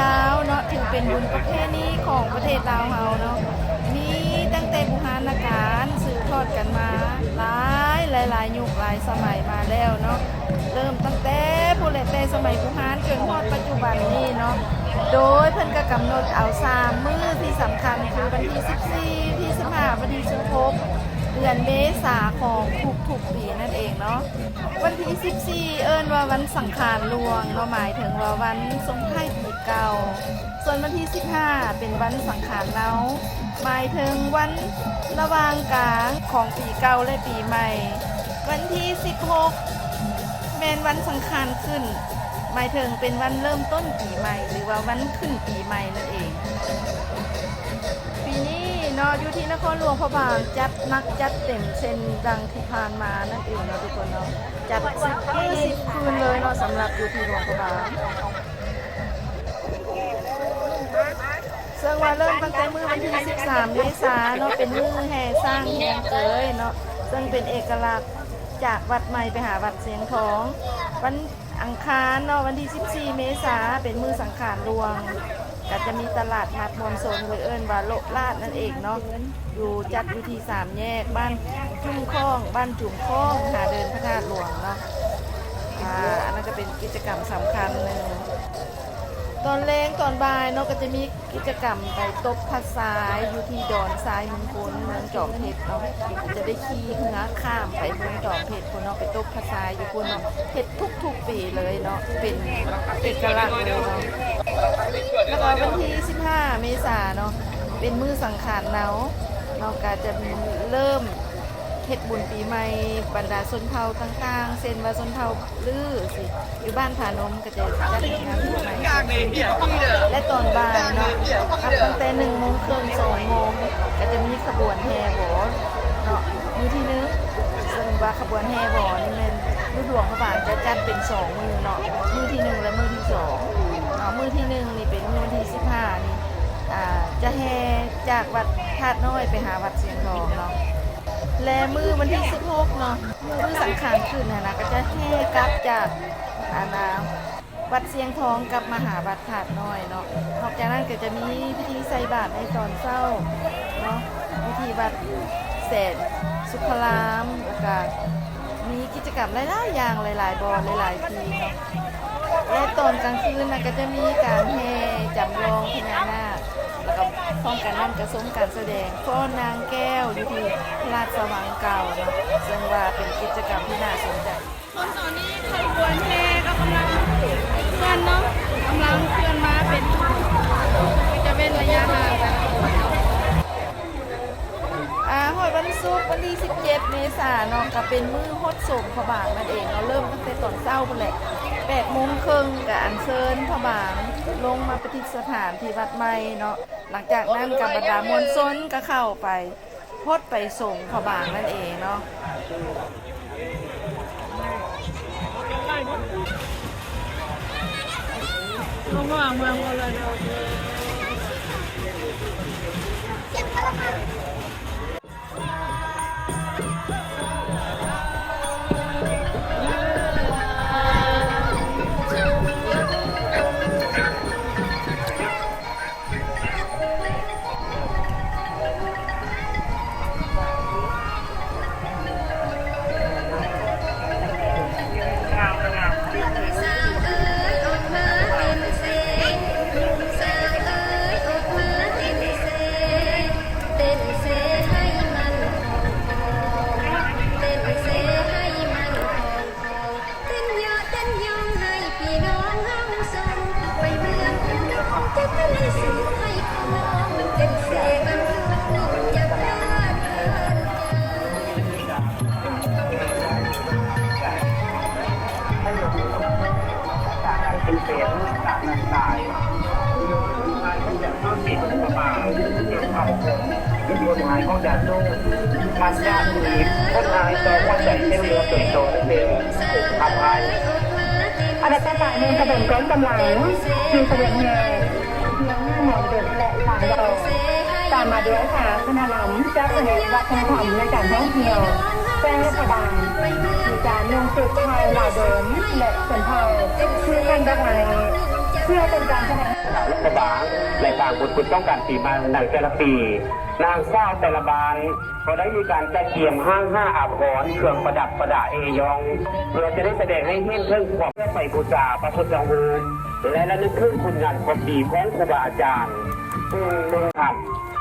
ລາວເນາະ ຖືເປັນບຸນປະເພນີຂອງປະເທດລາວເຮົາເນາະ ມີຕັ້ງແຕ່ບູຮານນະການສືບທອດກັນມາຫຼາຍ ຫຼາຍໆຍຸກຫຼາຍສະໄໝມາແລ້ວເນາະ ເລີ່ມຕັ້ງແຕ່ພຸ້ນແຫຼະ ແຕ່ສະໄໝບູຮານຈົນຮອດປັດຈຸບັນນີ້ເນາະ ໂດຍເພິ່ນກໍກຳນົດເອົາສາມມື້ທີ່ສຳຄັນ ຄືວັນທີສິບສີ່ ວັນທີສິບຫ້າ ວັນທີສິບຫົກ ເດືອນເມສາຂອງທຸກໆປີນັ້ນເອງເນາະ. ວັນທີສິບສີ່ ເອີ້ນວ່າວັນສັງຂານຫຼວງເນາະ ໝາຍເຖິງວ່າວັນສົ່ງທ້າຍປີເກົ່າ. ສ່ວນວັນທີສິບຫ້າ ເປັນວັນສັງຂານເນົາ ໝາຍເຖິງວັນລະຫວ່າງກາງຂອງປີເກົ່າ ແລະ ປີໃໝ່. ວັນທີສິບຫົກ ແມ່ນວັນສັງຂານຂຶ້ນ ໝາຍເຖິງເປັນວັນເລີ່ມຕົ້ນປີໃໝ່ ຫຼືວ່າວັນຂຶ້ນປີໃໝ່ນັ້ນເອງ. ປີນີ້ເນາະ ຢູ່ທີ່ນະຄອນຫຼວງພະບາງ ຈັດໜັກຈັດເຕັມເຊັ່ນດັ່ງທີ່ຜ່ານມານັ້ນເອງເນາະທຸກຄົນເນາະ ຈັດສິບມື້ສິບຄືນເລີຍເນາະ ສຳລັບຢູ່ທີ່ຫຼວງພະບາງ ເຊິ່ງວ່າເລີ່ມຕັ້ງແຕ່ມື້ວັນທີສິບສາມ ເມສາເນາະ ເປັນມື້ແຫ່ຊ້າງແຫ່ງເກີຍເນາະ ເຊິ່ງເປັນເອກະລັກຈາກວັດໃໝ່ໄປຫາວັດຊຽງທອງ. ວັນ ອັງຄານເນາະ ວັນທີສິບສີ່ ເມສາ ເປັນມື້ສັງຂານຫຼວງ ກໍຈະມີຕະຫຼາດນັດມວນຊົນ ຫຼື ເອີ້ນວ່າໂລະລາດນັ້ນເອງເນາະ ຢູ່ ຈັດຢູ່ທີ່ສາມແຍກບ້ານຈຸ້ມຄ້ອງ ບ້ານຈຸ້ມຄ້ອງ ຫາເດີ່ນພະທາດຫຼວງເນາະ ອາ ອັນນັ້ນກໍເປັນກິດຈະກຳສຳຄັນໜຶ່ງ. ຕອນແລງຕອນບ່າຍເນາະ ກໍຈະມີ ກິດຈະກຳໄປຕົບພະຊາຍຢູ່ທີ່ດອນຊາຍມຸງຄຸນ ເມືອງຈອມເພັດເນາະ ຈະໄດ້ຂີ່ເຮືອຂ້າມໄປເມືອງຈອມເພັດພຸ້ນເນາະ ໄປຕົບພະຊາຍຢູ່ພຸ້ນເນາະ ເຮັດທຸກໆປີເລີຍເນາະ ເປັນເອກະລັກເລີຍເນາະ. ແລ້ວກໍວັນທີສິບຫ້າ ເມສາເນາະ ເປັນມື້ສັງຂານເນົາເນາະ ກໍຈະມີເລີ່ມເຮັດບຸນປີໃໝ່ ບັນດາຊົນເຜົ່າຕ່າງໆ ເຊັ່ນວ່າຊົນເຜົ່າລື ຢູ່ບ້ານຜານົມກໍຈະຈັດງານບຸນໃໝ່ ແລະ ຕອນບ່າຍເນາະ ນັບຕັ້ງແຕ່ໜຶ່ງໂມງເຄິ່ງ ສອງໂມງ ກໍຈະມີຂະບວນແຫ່ບໍເນາະ ມື້ທີໜຶ່ງ ເຊິ່ງວ່າຂະບວນແຫ່ບໍນີ້ແມ່ນຢູ່ຫຼວງພະບາງຈະຈັດເປັນສອງມື້ເນາະ ມື້ທີໜຶ່ງ ແລະ ມື້ທີສອງເນາະ. ມື້ທີໜຶ່ງນີ້ເປັນມື້ວັນທີສິບຫ້ານີ້ ອາ ຈະແຫ່ຈາກວັດທາດນ້ອຍໄປຫາວັດຊຽງທອງເນາະ ແລະ ມື້ວັນທີສິບຫົກເນາະ ມື້ສັງຂານຂຶ້ນຫັ້ນນະ ກໍຈະແຫ່ກັບຈາກ ອັນນາ ວັດຊຽງທອງກັບມາຫາວັດທາດນ້ອຍເນາະ. ນອກຈາກນັ້ນກໍຈະມີພິທີໃສ່ບາດໃນຕອນເຊົ້າເນາະ ຢູ່ທີ່ວັດແສນສຸພະລາມ ແລ້ວກະມີກິດຈະກຳຫຼາຍໆຢ່າງ ຫຼາຍໆບ່ອນ ຫຼາຍໆທີ່ເນາະ ແລະ ຕອນກາງຄືນນະ ກໍຈະມີການແຫ່ຈຳລອງພະຍານາກ ແລ້ວກໍພ້ອມກັນນັ້ນກໍຊົມການສະແດງຟ້ອນນາງແກ້ວຢູ່ທີ່ພະລາຊະວັງເກົ່າເນາະ ເຊິ່ງວ່າເປັນກິດຈະກຳທີ່ໜ້າສົນໃຈ. ຕອນນີ້ຂະບວນແຫ່ກໍກຳລັງເຄື່ອນເນາະ ກຳລັງເຄື່ອນມາເປັນ ຈະເວັ້ນໄລຍະຫ່າງກັນ ອາ ຮອດວັນສຸກ ວັນທີສິບເຈັດ ເມສາເນາະ ກໍເປັນມື້ຫົດສົງພະບາງນັ້ນເອງເນາະ ເລີ່ມຕັ້ງແຕ່ຕອນເຊົ້າພຸ້ນແຫຼະ ແປດໂມງເຄິ່ງ ກໍອັນເຊີນພະບາງລົງມາປະດິດສະຖານທີ່ວັດໃໝ່ເນາະ. ຫຼັງຈາກນັ້ນກໍບັນດາມວນຊົນກໍເຂົ້າໄປ ຫົດໄປສົງພະບາງນັ້ນເອງເນາະ. ອັນດັບຕໍ່ໄປແມ່ນຂະບວນກ້ອນກຳລັງ ຄືຂະບວນແຫ່ ເມືອງໜ້າໝໍ້ເດັດ ແລະ ສາມດອກ ຕາມມາດ້ວຍຄະນະລຳຈາກຄະແໜງວັດທະນະທຳ ແລະ ການທ່ອງທ່ຽວ ແຂວງຫຼວງພະບາງ ມີການນຸ່ງຊຸດໄທລາວເດີມ ແລະ ຊົນເຜົ່າ ຄືແຂນດອກໄມ້. ເພື່ອເປັນການສະແດງ ຫຼວງພະບາງ ແລະ ສ້າງບຸນກຸດສົງການປີໃໝ່ໃນແຕ່ລະປີ. ນາງສາວແຕ່ລະບ້ານກໍໄດ້ມີການຈັດກຽມຮ້ານຫາອາພອນ, ເຄື່ອງປະດັບປະດາເອຢອງ ເພື່ອຈະໄດ້ສະແດງໃຫ້ເຫັນເຖິງຄວາມ ເພື່ອໄປບູຊາພະພຸດທະຮູບ ແລະ ລະນຶກເຖິງຄຸນງາມຄວາມດີຂອງຄູບາອາຈານ ເຊິ່ງເມືອງຄຳ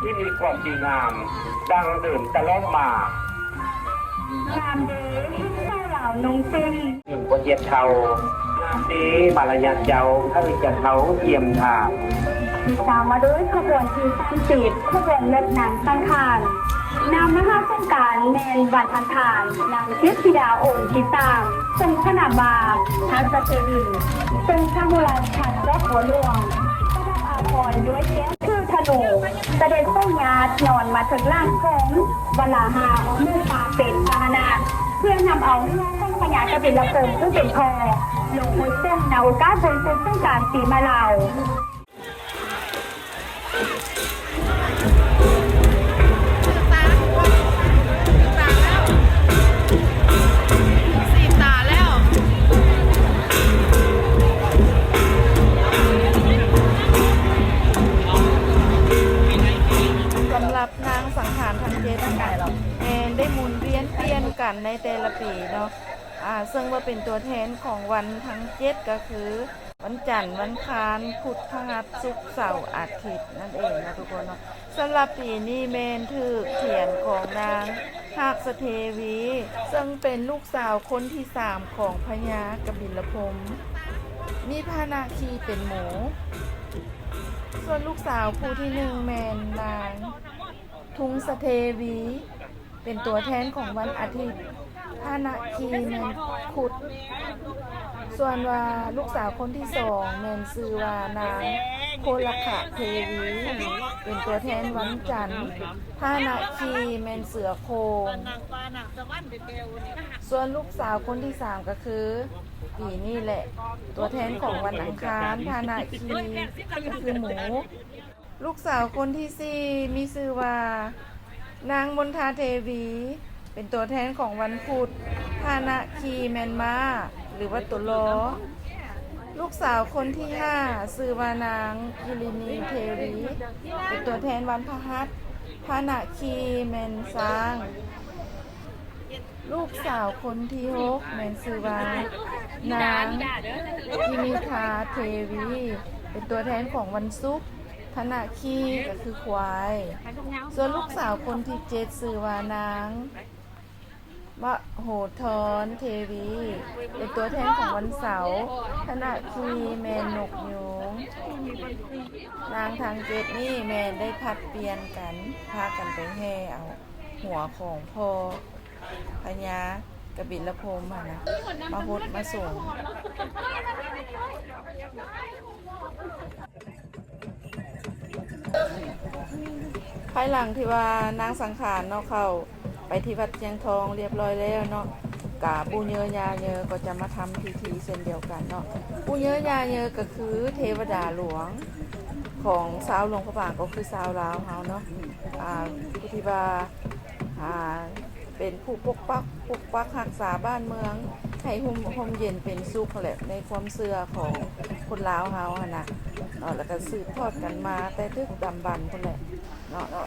ທີ່ມີຄວາມດີງາມ ດັ່ງເດີມຕະຫຼອດມາ. ງາມເດ ເຫັນຊາວລາວນຸ່ງສິ້ນ ໜຶ່ງກວ່າເຈັດເທົ່າ. ງາມເດ ມາລະຍາດເຈົ້າ ໃຫ້ຈະເທົ່າທຽມທານ. ຕິດຕາມມາດ້ວຍຂະບວນທີສາມສິບ ຂະບວນລົດນາງສັງຂານ ນຳມະຫາສົງການແມ່ນວັນອັງຄານ ນາງເທບທິດາອົງທີສາມ ຊົງຄະນະບາ ຮັດສະເທວິນ ຊົງພະໂມລາດ ທັດດອກບົວຫຼວງ ປະດັບອາພອນດ້ວຍແກ້ວ ຖືທະນູ ສະເດັດສົ່ງຍາດນອນມາເທິງຫຼັງຂອງວະລາຫະ ໝູ່ປ່າເປັນພາຫະນະ ເພື່ອນຳເອົາຫົວຂອງພະຍາກະບິນລະພົມຜູ້ເປັນພໍ່ ລົງໂຫດສົງນະໂອກາດບຸນສຸດສົງການປີໃໝ່ລາວ. ສຳລັບ ນາງສັງຂານທັງເຈັດແມ່ນໄດ້ໝູນວຽນປ່ຽນກັນໃນແຕ່ລະປີເນາະ ອາ ເຊິ່ງວ່າເປັນຕົວແທນຂອງວັນທັງເຈັດ ກໍຄື ວັນຈັນ, ວັນຄານ, ພຸດ, ພະຫັດ, ສຸກ, ເສົາ, ອາທິດ ນັ້ນເອງເນາະທຸກຄົນເນາະ. ສຳລັບປີນີ້ແມ່ນຖືກທຽນຂອງນາງຮາກສະເທວີ ເຊິ່ງເປັນລູກສາວຄົນທີສາມຂອງພະຍາກະບິນລະພົມ ມີພາຫະນະຂີ່ເປັນໝູ. ສ່ວນລູກສາວຜູ້ທີໜຶ່ງແມ່ນນາງ ທຸງສະເທວີ ເປັນຕົວແທນຂອງວັນອາທິດ, ພາຫະນະຂີ່ແມ່ນຄຸດ. ສ່ວນວ່າລູກສາວຄົນທີສອງແມ່ນຊື່ວ່ານາງໂພລະຄະເທວີ ເປັນຕົວແທນວັນຈັນ, ພາຫະນະຂີ່ແມ່ນເສືອໂຄ່ງ. ສ່ວນລູກສາວຄົນທີສາມກໍຄື ປີນີ້ແຫຼະ ຕົວແທນຂອງວັນອັງຄານ, ພາຫະນະຂີ່ກໍຄືໝູ. ລູກສາວຄົນທີສີ່ມີຊື່ວ່າ ນາງມົນທາເທວີ ເປັນຕົວແທນຂອງວັນພຸດ, ພາຫະນະຂີ່ແມ່ນມ້າ ຫຼືວ່າໂຕລໍ. ລູກສາວຄົນທີຫ້າຊື່ວ່າ ນາງກິລິນີເທວີ ເປັນຕົວແທນວັນພະຫັດ, ພາຫະນະຂີ່ແມ່ນຊ້າງ. ລູກສາວຄົນທີຫົກແມ່ນຊື່ວ່າ ນາງກິນິທາເທວີ ເປັນຕົວແທນຂອງວັນສຸກ, ພາຫະນະຂີ່ກໍຄືຄວາຍ. ສ່ວນລູກສາວຄົນທີເຈັດຊື່ວ່າ ນາງມະໂຫທອນເທວີ ເປັນຕົວແທນຂອງວັນເສົາ, ພາຫະນະຂີ່ແມ່ນນົກຍູງ. ນາງທັງເຈັດນີ້ແມ່ນໄດ້ຜັດປ່ຽນກັນ ພາກັນໄປແຫ່ເອົາຫົວຂອງພໍ່ ພະຍາກະບິນລະພົມຫັ້ນນະ ມາຫົດມາສົງ. ພາຍຫຼັງທີ່ວ່ານາງສັງຂານເນາະ ເຂົ້າໄປທີ່ວັດຊຽງທອງລຽບຮ້ອຍແລ້ວເນາະ ກະປູ່ເຍີຍ່າເຍີກໍຈະມາທຳພິທີເຊັ່ນດຽວກັນເນາະ. ປູ່ເຍີຍ່າເຍີກໍຄືເທວະດາຫຼວງຂອງຊາວຫຼວງພະບາງ ກໍຄືຊາວລາວເຮົາເນາະ ອາ ຜູ້ທີ່ວ່າ ອາ ເປັນຜູ້ປົກປັກ ປົກປັກຮັກສາບ້ານເມືອງໃຫ້ຮົ່ມ ຮົ່ມເຢັນເປັນສຸກຫັ້ນແຫຼະ ໃນຄວາມເຊື່ອຂອງຄົນລາວເຮົາຫັ້ນນະເນາະ ແລ້ວກໍສືບທອດກັນມາແຕ່ດຶກດຳບັນພຸ້ນແຫຼະເນາະ.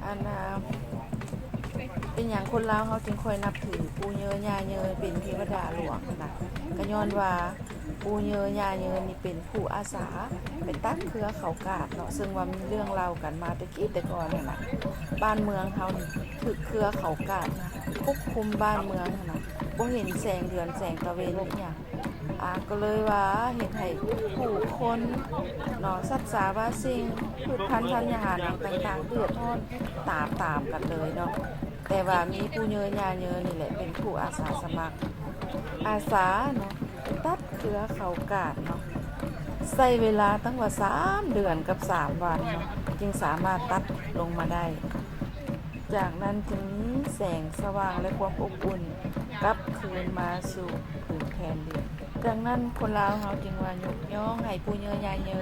ອັນ ອາ ເປັນຫຍັງຄົນລາວເຮົາຈຶ່ງຄ່ອຍນັບຖືປູ່ເຍີຍ່າເຍີເປັນເທວະດາຫຼວງຫັ້ນນະ ກໍຍ້ອນວ່າ ປູ່ເຍີຍ່າເຍີນີ້ເປັນຜູ້ອາສາໄປຕັດເຄືອເຂົາກາດເນາະ ເຊິ່ງວ່າມີເລື່ອງເລົ່າກັນມາແຕ່ກີ້ແຕ່ກ່ອນຫັ້ນນະ ບ້ານເມືອງເຮົານີ້ຖືກເຄືອເຂົາກາດປົກຄຸມບ້ານເມືອງຫັ້ນນະ ບໍ່ເຫັນແສງເດືອນແສງຕາເວັນອີ່ຫຍັງ ອາ ກໍເລີຍວ່າເຮັດໃຫ້ຜູ້ຄົນເນາະ ສັດສາວາສິ່ງ ພືດພັນທັນຍາຫານຫຍັງຕ່າງໆ ເດືອດຮ້ອນຕາມໆກັນເລີຍເນາະ. ແຕ່ວ່າມີປູ່ເຍີຍ່າເຍີນີ້ແຫຼະເປັນຜູ້ອາສາສະໝັກ ອາສາເນາະ ຕັດເຄືອເຂົາກາດເນາະ ໃຊ້ເວລາຕັ້ງວ່າສາມເດືອນກັບສາມວັນເນາະ ຈຶ່ງສາມາດຕັດລົງມາໄດ້. ຈາກນັ້ນຈຶ່ງມີແສງສະຫວ່າງ ແລະ ຄວາມອົບອຸ່ນກັບຄືນມາສູ່ພື້ນແຜ່ນດິນ. ດັ່ງນັ້ນຄົນລາວເຮົາຈຶ່ງວ່າຍົກຍ້ອງໃຫ້ປູ່ເຍີຍ່າເຍີ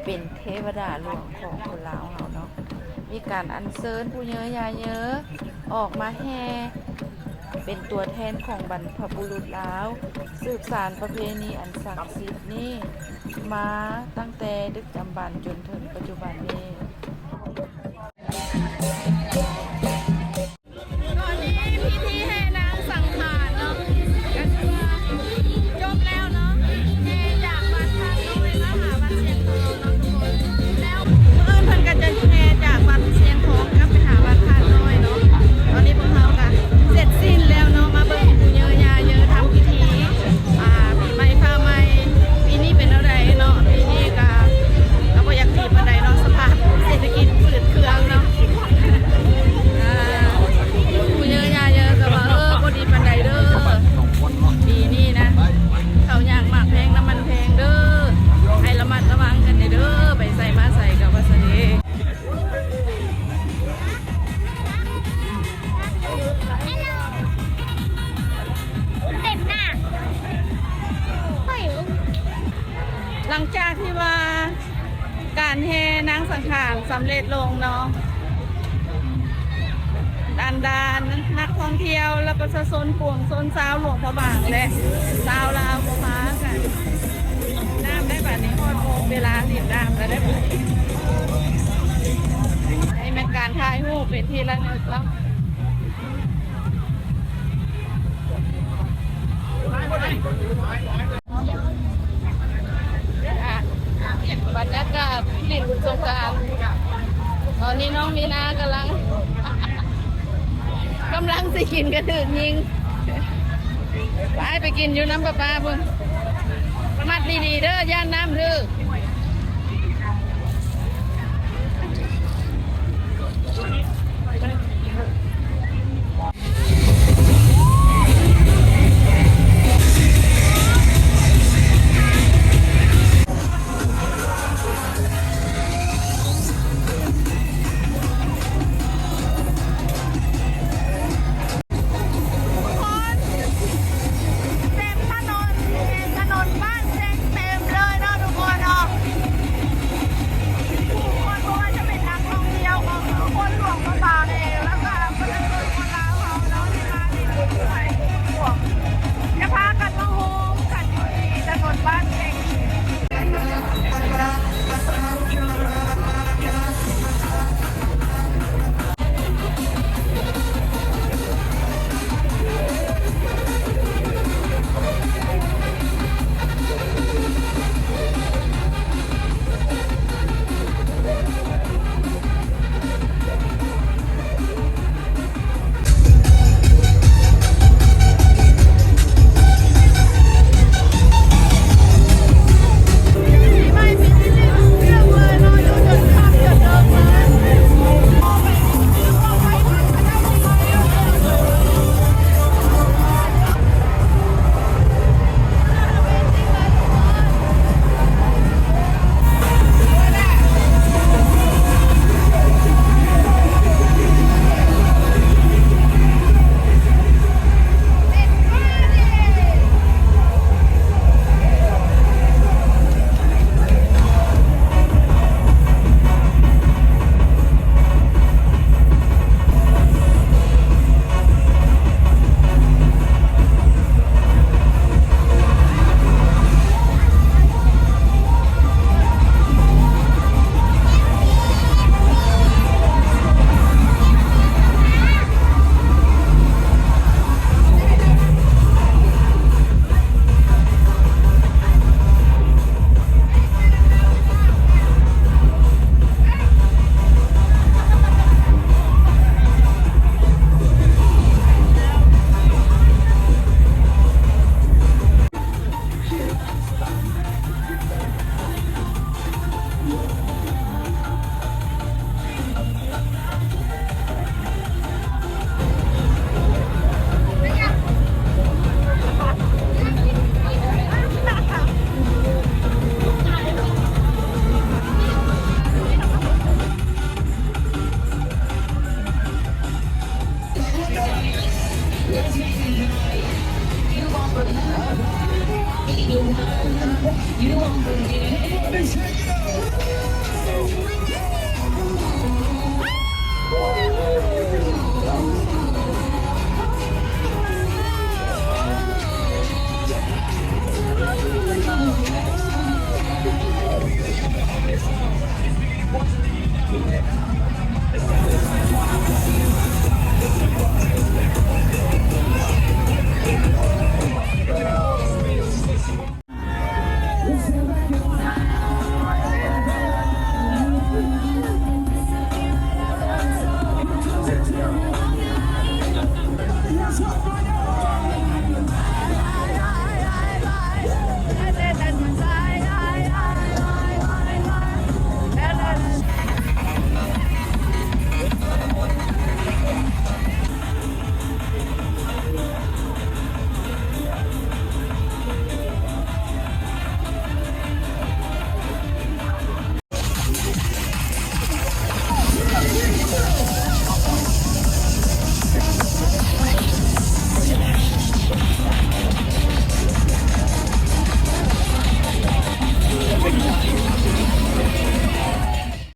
ເປັນເທວະດາຫຼວງຂອງຄົນລາວເຮົາເນາະ. ມີການອັນເຊີນປູ່ເຍີຍ່າເຍີອອກມາແຫ່ ເປັນຕົວແທນຂອງບັນພະບຸລຸດລາວ ສືບສານປະເພນີອັນສັກສິດນີ້ມາຕັ້ງແຕ່ດຶກດຳບັນຈົນເຖິງປັດຈຸບັນນີ້. ຕອນນີ້ພິທີແຫ່ນາງສັງຂານເນາະ ກໍຄືວ່າຈົບແລ້ວເນາະ ແຫ່ຈາກວັດທາດນ້ອຍມາຫາວັດຊຽງທອງເນາະທຸກຄົນ. ແລ້ວມື້ອື່ນເພິ່ນກໍຈະແຫ່ຈາກວັດຊຽງທອງກັບໄປຫາວັດທາດນ້ອຍເນາະ. ຕອນນີ້ພວກເຮົາກໍເສັດສິ້ນແລ້ວເນາະ ມາເບິ່ງປູ່ເຍີຍ່າເຍີທຳພິທີ ອ່າ ປີໃໝ່ຟ້າໃໝ່ ປີນີ້ເປັນແນວໃດເນາະ. ປີນີ້ກໍ ກໍບໍ່ຢາກດີປານໃດເນາະ ສະພາບເສດຖະກິດຝືດເຄືອງເນາະ. ອ່າ ປູ່ເຍີຍ່າເຍີກໍວ່າ ເອີ ບໍ່ດີປານໃດເດີ ປີນີ້ນະ ເຂົ້າຍາກໝາກແພງ ນ້ຳມັນແພງເດີ ໃຫ້ລະມັດລະວັງກັນແດ່ເດີ ໄປໃສມາໃສກໍວ່າຊັ້ນເດ. ເຕັມໜ້າ ຫຼັງຈາກທີ່ວ່າການແຫ່ນາງສັງຂານສຳເລັດລົງເນາະ ບັນດານັກທ່ອງທ່ຽວ ແລະ ປະຊາຊົນປວງຊົນຊາວຫຼວງພະບາງ ແລະ ຊາວລາວກໍພາກັນຫຼິ້ນນ້ຳໄດ້. ບາດນີ້ຮອດເວລາຫຼິ້ນນ້ຳແລ້ວເດ້. ໃຫ້ແມ່ນການຖ່າຍຮູບເປັນທີ່ລະນຶກເນາະ. ອ່ະ ບັນຍາກາດຫຼິ້ນບຸນສົງການ ຕອນນີ້ນ້ອງມີນາກຳລັງ ກຳລັງຊິກິນກະຖືກຍິງ. ໄປ ໄປກິນຢູ່ນຳປ້າໆພຸ້ນ. ມັດດີໆເດີ ຢ້ານນ້ຳຖືກ.